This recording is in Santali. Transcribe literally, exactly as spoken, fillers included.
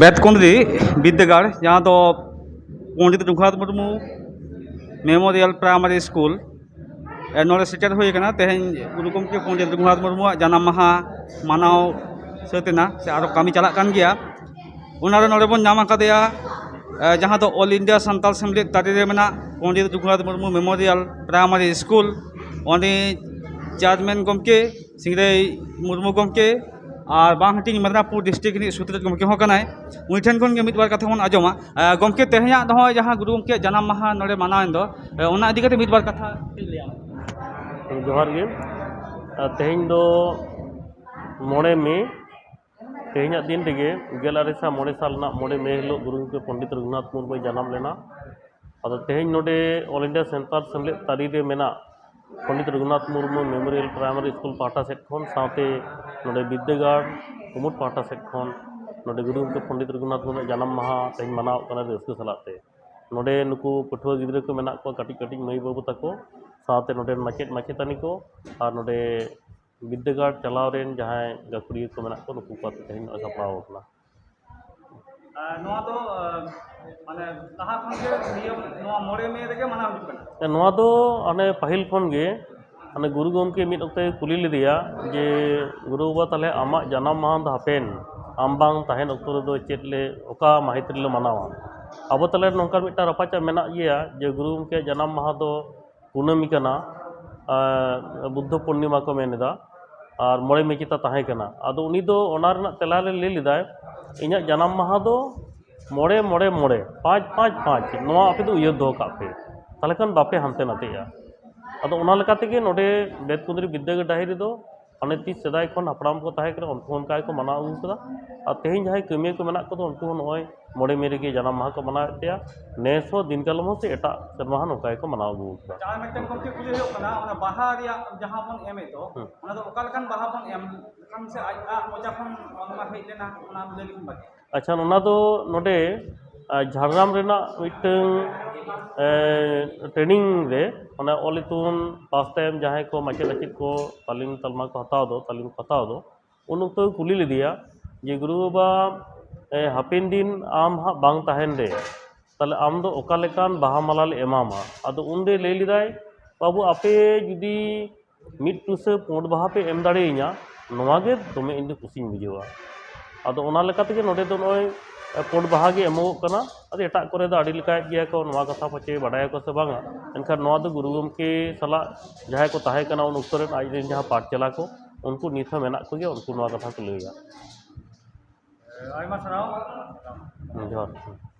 ᱵᱮᱛᱠᱩᱸᱫᱽᱨᱤ ᱵᱤᱫᱽᱫᱟᱹᱜᱟᱲ, ᱡᱟᱦᱟᱸ ᱫᱚ Pandit Raghunath Murmu memorial primary school, ᱮ, ᱱᱚᱰᱮ ᱥᱮᱴᱮᱨ ᱦᱩᱭ ᱟᱠᱟᱱᱟ᱾ ᱛᱮᱦᱮᱧ ᱜᱩᱨᱩ ᱜᱚᱢᱠᱮ ᱯᱚᱱᱰᱤᱛ ᱨᱚᱜᱷᱩᱱᱟᱛᱷ ᱢᱩᱨᱢᱩᱣᱟᱜ ᱡᱟᱱᱟᱢ ᱢᱟᱦᱟ ᱢᱟᱱᱟᱣ ᱥᱟᱹᱛ ᱮᱱᱟ, ᱥᱮ ᱟᱨᱚ ᱠᱟᱹᱢᱤ ᱪᱟᱞᱟᱜ ᱠᱟᱱ ᱜᱮᱭᱟ᱾ ᱚᱱᱟᱨᱮ ᱱᱚᱰᱮ ᱵᱚᱱ ᱧᱟᱢ ᱟᱠᱟᱫᱮᱭᱟ, ᱮ, ᱡᱟᱦᱟᱸ ᱫᱚ ᱚᱞ ᱤᱱᱰᱤᱭᱟ ᱥᱟᱱᱛᱟᱲ ᱥᱮᱢᱞᱮᱫ ᱛᱟᱹᱨᱤ ᱨᱮ ᱢᱮᱱᱟᱜ Pandit Raghunath Murmu memorial primary school, ᱩᱱᱤ ᱪᱮᱭᱟᱨᱢᱮᱱ ᱜᱚᱢᱠᱮ ᱥᱤᱝᱨᱟᱹᱭ ᱢᱩᱨᱢᱩ ᱜᱚᱢᱠᱮ ᱟᱨ ᱵᱟᱝᱦᱟᱹᱴᱤᱧ ᱢᱮᱫᱽᱱᱟᱯᱩᱨ ᱰᱤᱥᱴᱨᱤᱠᱴ ᱨᱤᱱᱤᱡ ᱥᱩᱛᱨᱮᱛ ᱜᱚᱢᱠᱮ ᱦᱚᱸ ᱠᱟᱱᱟᱭ᱾ ᱩᱱᱤ ᱴᱷᱮᱱ ᱠᱷᱚᱱ ᱜᱮ ᱢᱤᱫ ᱵᱟᱨ ᱠᱟᱛᱷᱟ ᱵᱚᱱ ᱟᱸᱡᱚᱢᱟ᱾ ᱮ, ᱜᱚᱢᱠᱮ, ᱛᱮᱦᱮᱧᱟᱜ ᱱᱚᱜᱼᱚᱭ ᱡᱟᱦᱟᱸ ᱜᱩᱨᱩ ᱜᱚᱢᱠᱮᱭᱟᱜ ᱡᱟᱱᱟᱢ ᱢᱟᱦᱟ ᱱᱚᱰᱮ ᱢᱟᱱᱟᱣᱮᱱ ᱫᱚ, ᱮ, ᱚᱱᱟ ᱤᱫᱤ ᱠᱟᱛᱮ ᱢᱤᱫ ᱵᱟᱨ ᱠᱟᱛᱷᱟ ᱠᱟᱹᱴᱤᱡ ᱞᱟᱹᱭᱟᱢ᱾ ᱡᱚᱦᱟᱨ ᱜᱮ᱾ ᱮ, ᱛᱮᱦᱮᱧ ᱫᱚ ᱢᱚᱬᱮ ᱢᱮ, ᱛᱮᱦᱮᱧᱟᱜ ᱫᱤᱱ ᱨᱮᱜᱮ ᱜᱮᱞ ᱟᱨᱮ ᱥᱟᱭ ᱢᱚᱬᱮ ᱥᱟᱞ ᱨᱮᱱᱟᱜ ᱢᱚᱬᱮ ᱢᱮ ᱦᱤᱞᱳᱜ ᱜᱩᱨᱩ ᱜᱚᱢᱠᱮ ᱯᱚᱱᱰᱤᱛ ᱨᱚᱜᱷᱩᱱᱟᱛᱷ ᱢᱩᱨᱢᱩᱭ ᱡᱟᱱᱟᱢ ᱞᱮᱱᱟ᱾ ᱟᱫᱚ ᱛᱮᱦᱮᱧ ᱱᱚᱰᱮ ᱚᱞ ᱤᱱᱰᱤᱭᱟ ᱥᱟᱱᱛᱟᱲ ᱥᱮᱢᱞᱮᱫ ᱛᱟᱹᱨᱤ ᱨᱮ ᱢᱮᱱᱟᱜ Pandit Raghunath Murmu memorial primary school ᱯᱟᱦᱴᱟ ᱥᱮᱫ ᱠᱷᱚᱱ, ᱥᱟᱶᱛᱮ ᱱᱚᱰᱮ ᱵᱤᱫᱽᱫᱟᱹᱜᱟᱲ ᱠᱩᱢᱩᱴ ᱯᱟᱦᱴᱟ ᱥᱮᱫ ᱠᱷᱚᱱ ᱱᱚᱰᱮ ᱜᱩᱨᱩ ᱜᱚᱢᱠᱮ ᱯᱚᱱᱰᱤᱛ ᱨᱚᱜᱷᱩᱱᱟᱛᱷ ᱢᱩᱨᱢᱩᱣᱟᱜ ᱡᱟᱱᱟᱢ ᱢᱟᱦᱟ ᱛᱮᱦᱮᱧ ᱢᱟᱱᱟᱣᱚᱜ ᱠᱟᱱᱟ ᱨᱟᱹᱥᱠᱟᱹ ᱥᱟᱞᱟᱜ ᱛᱮ᱾ ᱱᱚᱰᱮ ᱱᱩᱠᱩ ᱯᱟᱹᱴᱷᱩᱣᱟᱹ ᱜᱤᱫᱽᱨᱟᱹ ᱠᱚ ᱢᱮᱱᱟᱜ ᱠᱚᱣᱟ, ᱠᱟᱹᱴᱤᱡ ᱠᱟᱹᱴᱤᱡ ᱢᱟᱹᱭ ᱵᱟᱹᱵᱩ ᱛᱟᱠᱚ, ᱥᱟᱶᱛᱮ ᱱᱚᱰᱮ ᱢᱟᱪᱮᱫ ᱢᱟᱪᱮᱛᱟᱹᱱᱤ ᱠᱚ, ᱟᱨ ᱱᱚᱰᱮ ᱵᱤᱫᱽᱫᱟᱹᱜᱟᱲ ᱪᱟᱞᱟᱣ ᱨᱮᱱ ᱡᱟᱦᱟᱸᱭ ᱜᱟᱹᱠᱷᱩᱲᱤᱭᱟᱹ ᱠᱚ ᱢᱮᱱᱟᱜ ᱠᱚᱣᱟ, ᱱᱩᱠᱩ ᱠᱚ ᱟᱛᱮ ᱛᱮᱦᱮᱧ ᱱᱚᱜᱼᱚᱭ ᱥᱟᱯᱲᱟᱣ ᱟᱠᱟᱱᱟ᱾ ᱟᱨ ᱱᱚᱣᱟ ᱫᱚ, ᱟᱨ, ᱢᱟᱱᱮ, ᱞᱟᱦᱟ ᱠᱷᱚᱱ ᱜᱮ ᱱᱤᱭᱚᱢ ᱱᱚᱣᱟ ᱢᱚᱬᱮ ᱢᱮ ᱨᱮᱜᱮ ᱢᱟᱱᱟᱣ ᱦᱩᱭᱩᱜ ᱠᱟᱱᱟ? ᱱᱚᱣᱟ ᱫᱚ ᱦᱟᱱᱮ ᱯᱟᱹᱦᱤᱞ ᱠᱷᱚᱱ ᱜᱮ, ᱢᱟᱱᱮ, ᱜᱩᱨᱩ ᱜᱚᱢᱠᱮ ᱢᱤᱫ ᱚᱠᱛᱮ ᱠᱩᱞᱤ ᱞᱮᱫᱮᱭᱟ ᱡᱮ, "ᱜᱩᱨᱩ ᱵᱟᱵᱟ, ᱛᱟᱦᱞᱮ ᱟᱢᱟᱜ ᱡᱟᱱᱟᱢ ᱢᱟᱦᱟ ᱫᱚ ᱦᱟᱯᱮᱱ, ᱟᱢ ᱵᱟᱝ ᱛᱟᱦᱮᱱ ᱚᱠᱛᱚ ᱨᱮᱫᱚ ᱪᱮᱫ ᱞᱮ, ᱚᱠᱟ ᱢᱟᱹᱦᱤᱛ ᱨᱮᱞᱮ ᱢᱟᱱᱟᱣᱟ?" ᱟᱵᱚ ᱛᱟᱞᱟ ᱨᱮ ᱱᱚᱝᱠᱟᱱ ᱢᱤᱫᱴᱟᱝ ᱨᱟᱯᱟᱪᱟᱜ ᱢᱮᱱᱟᱜ ᱜᱮᱭᱟ ᱡᱮ ᱜᱩᱨᱩ ᱜᱚᱢᱠᱮᱭᱟᱜ ᱡᱟᱱᱟᱢ ᱢᱟᱦᱟ ᱫᱚ ᱠᱩᱱᱟᱹᱢᱤ ᱠᱟᱱᱟ, ᱟᱨ ᱵᱩᱫᱽᱫᱷᱚ ᱯᱩᱨᱱᱤᱢᱟ ᱠᱚ ᱢᱮᱱ ᱮᱫᱟ, ᱟᱨ ᱢᱚᱬᱮ ᱢᱮ ᱪᱮᱛᱟ ᱛᱟᱦᱮᱸ ᱠᱟᱱᱟ᱾ ᱟᱫᱚ ᱩᱱᱤ ᱫᱚ ᱚᱱᱟ ᱨᱮᱱᱟᱜ ᱛᱮᱞᱟ ᱨᱮ ᱞᱟᱹᱭ ᱞᱮᱫᱟᱭ, "ᱤᱧᱟᱹᱜ ᱡᱟᱱᱟᱢ ᱢᱟᱦᱟ ᱫᱚ ᱢᱚᱬᱮ ᱢᱚᱬᱮ ᱢᱚᱬᱮ, ᱯᱟᱸᱪ ᱯᱟᱸᱪ ᱯᱟᱸᱪ, ᱱᱚᱣᱟ ᱟᱯᱮ ᱫᱚ ᱩᱭᱦᱟᱹᱨ ᱫᱚᱦᱚ ᱠᱟᱜ ᱯᱮ, ᱛᱟᱦᱞᱮ ᱠᱷᱟᱱ ᱵᱟᱯᱮ ᱦᱟᱱᱛᱮ ᱱᱟᱛᱮᱜᱼᱟ᱾" ᱟᱫᱚ ᱚᱱᱟ ᱞᱮᱠᱟ ᱛᱮᱜᱮ ᱱᱚᱰᱮ ᱵᱮᱛᱠᱩᱸᱫᱽᱨᱤ ᱵᱤᱫᱽᱫᱟᱹᱜᱟᱲ ᱰᱟᱹᱦᱤ ᱨᱮᱫᱚ ᱦᱟᱱᱮ ᱛᱤᱥ ᱥᱮᱫᱟᱭ ᱠᱷᱚᱱ ᱦᱟᱯᱲᱟᱢ ᱠᱚ ᱛᱟᱦᱮᱸ ᱠᱟᱱᱟ, ᱩᱱᱠᱩ ᱚᱱᱠᱟ ᱜᱮᱠᱚ ᱢᱟᱱᱟᱣ ᱟᱹᱜᱩ ᱠᱟᱫᱟ᱾ ᱟᱨ ᱛᱮᱦᱮᱧ ᱡᱟᱦᱟᱸᱭ ᱠᱟᱹᱢᱤᱭᱟᱹ ᱠᱚ ᱢᱮᱱᱟᱜ ᱠᱚᱫᱚ, ᱩᱱᱠᱩ ᱦᱚᱸ ᱱᱚᱜᱼᱚᱭ ᱢᱚᱬᱮ ᱢᱮ ᱨᱮᱜᱮ ᱡᱟᱱᱟᱢ ᱢᱟᱦᱟ ᱠᱚ ᱢᱟᱱᱟᱣᱮᱫ ᱛᱮᱭᱟ᱾ ᱱᱮᱥ ᱦᱚᱸ ᱫᱤᱱ ᱠᱟᱞᱚᱢ ᱦᱚᱸ ᱥᱮ ᱮᱴᱟᱜ ᱥᱮᱨᱢᱟ ᱦᱚᱸ ᱱᱚᱝᱠᱟ ᱜᱮᱠᱚ ᱢᱟᱱᱟᱣ ᱟᱹᱜᱩ ᱠᱟᱫᱟ᱾ ᱟᱨ ᱢᱤᱫᱴᱮᱱ ᱜᱚᱢᱠᱮ ᱠᱩᱞᱤ ᱦᱩᱭᱩᱜ ᱠᱟᱱᱟ, ᱚᱱᱟ ᱵᱟᱦᱟ ᱨᱮᱭᱟᱜ ᱡᱟᱦᱟᱸ ᱵᱚᱱ ᱮᱢᱮᱫ ᱫᱚ, ᱦᱩᱸ᱾ ᱚᱱᱟ ᱫᱚ ᱚᱠᱟ ᱞᱮᱠᱟᱱ ᱵᱟᱦᱟ ᱵᱚᱱ ᱮᱢ ᱞᱮᱠᱷᱟᱱ ᱥᱮ ᱟᱡ, ᱟᱡ ᱢᱚᱪᱟ ᱠᱷᱚᱱ ᱚᱱᱟ ᱦᱮᱡ ᱞᱮᱱᱟ, ᱚᱱᱟ ᱞᱟᱹᱭ ᱞᱮᱠᱷᱟᱱ ᱵᱷᱟᱜᱮ᱾ ᱟᱪᱪᱷᱟ, ᱚᱱᱟ ᱫᱚ ᱱᱚᱰᱮ, ᱟ, ᱡᱷᱟᱲᱜᱨᱟᱢ ᱨᱮᱱᱟᱜ ᱢᱤᱫᱴᱟᱝ, ᱮ, training ᱨᱮ, ᱚᱱᱟ ᱚᱞ ᱤᱛᱩᱱ ᱯᱟᱥ ᱛᱟᱭᱚᱢ ᱡᱟᱦᱟᱸᱭ ᱠᱚ ᱢᱟᱪᱮᱫ ᱢᱟᱪᱮᱫ ᱠᱚ ᱛᱟᱹᱞᱤᱢ ᱛᱟᱞᱢᱟ ᱠᱚ ᱦᱟᱛᱟᱣ ᱫᱚ, ᱛᱟᱹᱞᱤᱢ ᱠᱚ ᱦᱟᱛᱟᱣ ᱫᱚ, ᱩᱱ ᱚᱠᱛᱚ ᱠᱩᱞᱤ ᱞᱮᱫᱮᱭᱟ ᱡᱮ, "ᱜᱩᱨᱩ ᱵᱟᱵᱟ, ᱮ, ᱦᱟᱯᱮᱱ ᱫᱤᱱ ᱟᱢ ᱦᱟᱸᱜ ᱵᱟᱝ ᱛᱟᱦᱮᱱ ᱨᱮ, ᱛᱟᱦᱞᱮ ᱟᱢ ᱫᱚ ᱚᱠᱟ ᱞᱮᱠᱟᱱ ᱵᱟᱦᱟ ᱢᱟᱞᱟ ᱞᱮ ᱮᱢᱟᱢᱟ? ᱟᱫᱚ ᱩᱱᱨᱮ ᱞᱟᱹᱭ ᱞᱮᱫᱟᱭ, "ᱵᱟᱹᱵᱩ, ᱟᱯᱮ ᱡᱩᱫᱤ ᱢᱤᱫ ᱴᱩᱥᱟᱹ ᱯᱩᱸᱰ ᱵᱟᱦᱟ ᱯᱮ ᱮᱢ ᱫᱟᱲᱮᱭᱟᱹᱧᱟ, ᱱᱚᱣᱟ ᱜᱮ ᱫᱚᱢᱮ ᱤᱧ ᱫᱚ ᱠᱩᱥᱤᱧ ᱵᱩᱡᱷᱟᱹᱣᱟ᱾" ᱟᱫᱚ ᱚᱱᱟ ᱞᱮᱠᱟ ᱛᱮᱜᱮ ᱱᱚᱰᱮ ᱫᱚ ᱱᱚᱜᱼᱚᱭ, ᱮ, ᱯᱩᱸᱰ ᱵᱟᱦᱟ ᱜᱮ ᱮᱢᱚᱜᱚᱜ ᱠᱟᱱᱟ᱾ ᱟᱫᱚ ᱮᱴᱟᱜ ᱠᱚᱨᱮ ᱫᱚ ᱟᱹᱰᱤ ᱞᱮᱠᱟᱭᱮᱫ ᱜᱮᱭᱟ ᱠᱚ, ᱱᱚᱣᱟ ᱠᱟᱛᱷᱟ ᱯᱟᱪᱮ ᱵᱟᱰᱟᱭᱟᱠᱚ ᱥᱮ ᱵᱟᱝᱟ, ᱮᱱᱠᱷᱟᱱ ᱱᱚᱣᱟ ᱫᱚ ᱜᱩᱨᱩ ᱜᱚᱢᱠᱮ ᱥᱟᱞᱟᱜ ᱡᱟᱦᱟᱸᱭ ᱠᱚ ᱛᱟᱦᱮᱸ ᱠᱟᱱᱟ ᱩᱱ ᱚᱠᱛᱚ ᱨᱮᱱ ᱟᱡ ᱨᱮᱱ ᱡᱟᱦᱟᱸ ᱯᱟᱴ ᱪᱟᱞᱟ ᱠᱚ, ᱩᱱᱠᱩ ᱱᱤᱛ ᱦᱚᱸ ᱢᱮᱱᱟᱜ ᱠᱚᱜᱮᱭᱟ, ᱩᱱᱠᱩ ᱱᱚᱣᱟ ᱠᱟᱛᱷᱟ ᱠᱚ ᱞᱟᱹᱭᱟ᱾ ᱟᱭᱢᱟ ᱥᱟᱨᱦᱟᱣ᱾ ᱡᱚᱦᱟᱨ᱾